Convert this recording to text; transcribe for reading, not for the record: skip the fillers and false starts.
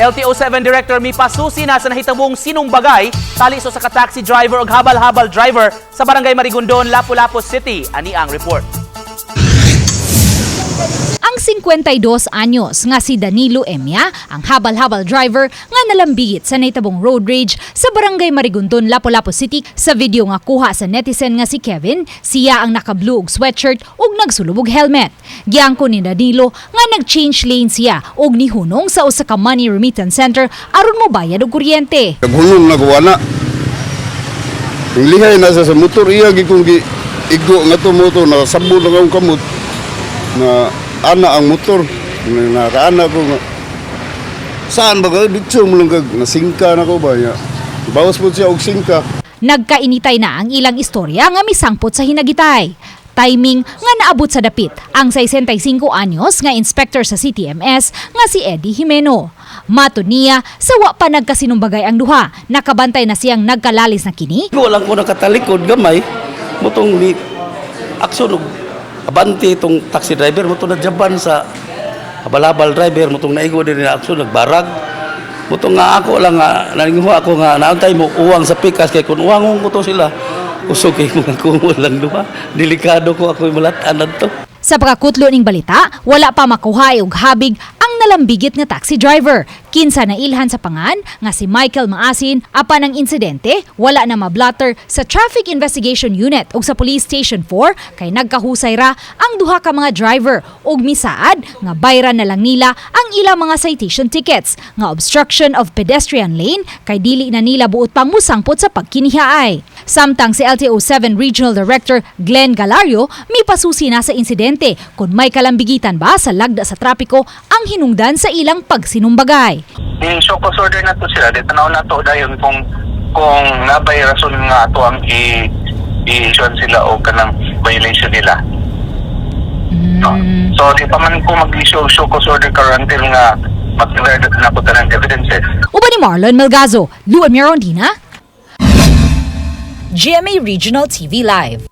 LTO 7 Director mipasusi na sa nahitabong sinumbagay tali sa usa ka taxi driver ug habal-habal driver sa Barangay Marigondon, Lapu-Lapu City. Ani ang report. Ang 52 anyos nga si Danilo Emia, ang habal-habal driver nga nalambigit sa nahitabong road rage sa Barangay Marigondon, Lapu-Lapu City. Sa video nga kuha sa netizen nga si Kevin, siya ang naka-blue og sweatshirt ug nagsulob og helmet. Giangko ni Danilo nga nag-change lane siya ug nihunong sa usa ka money remittance center aron mobayad og kuryente. Naghunong na ko ana. Ang lihay na sa motor iya gi kong gi igo nga to motor, nakasabot na akong kamot na ana ang motor na nakaana ko nga saan ba ka dito mo lang kag nasingka na ko ba ya. Bawas po siya og singka. Nagkainitay na ang ilang istorya nga misangpot sa hinagitay. Timing nga naabot sa dapit ang 65 anyos nga inspector sa CTMS nga si Eddie Jimeno. Matod niya, sa wa pa nagkasinumbagay ang duha, nakabantay na siyang nagkalalis na kini. Walang ko nakatalikod gamay motong ni aksyon og abante itong taxi driver mo nadjaban sa habal-habal driver motong naigo din na aksyon, nagbarag motong nga ako lang nga nalinguha ako nga naantay mo uwang sa pikas kay kun uwangon ko to sila, usog kay mga kumol lang duha, delikado ko ako malatan to. Sa pagkakutlo ning balita, wala pa makuha og habig ang nalambigit nga taxi driver. Kinsa na ilhan sa pangan nga si Michael Maasin, apan ang insidente, wala na mablatter sa Traffic Investigation Unit ug sa Police Station 4 kay nagkahusay ra ang duha ka mga driver ug misaad nga bayran na lang nila ang ilang mga citation tickets nga obstruction of pedestrian lane kay dili na nila buot pang musangpot sa pagkinihaay. Samtang si LTO 7 Regional Director Glenn Galario mipasusi na sa insidente kung may kalambigitan ba sa lagda sa trapiko ang hinungdan sa ilang pagsinumbagay. I-show cause order na to sila. Di tanaw na to dayon kung nabay rason nga ato ang i-issue sila o kanang violation nila. No? So di pa man ko mag-issue show cause order karon until nga mag na po tanan evidences. Uban ni Marlon Melgazo, Lua Mirondina, GMA Regional TV Live.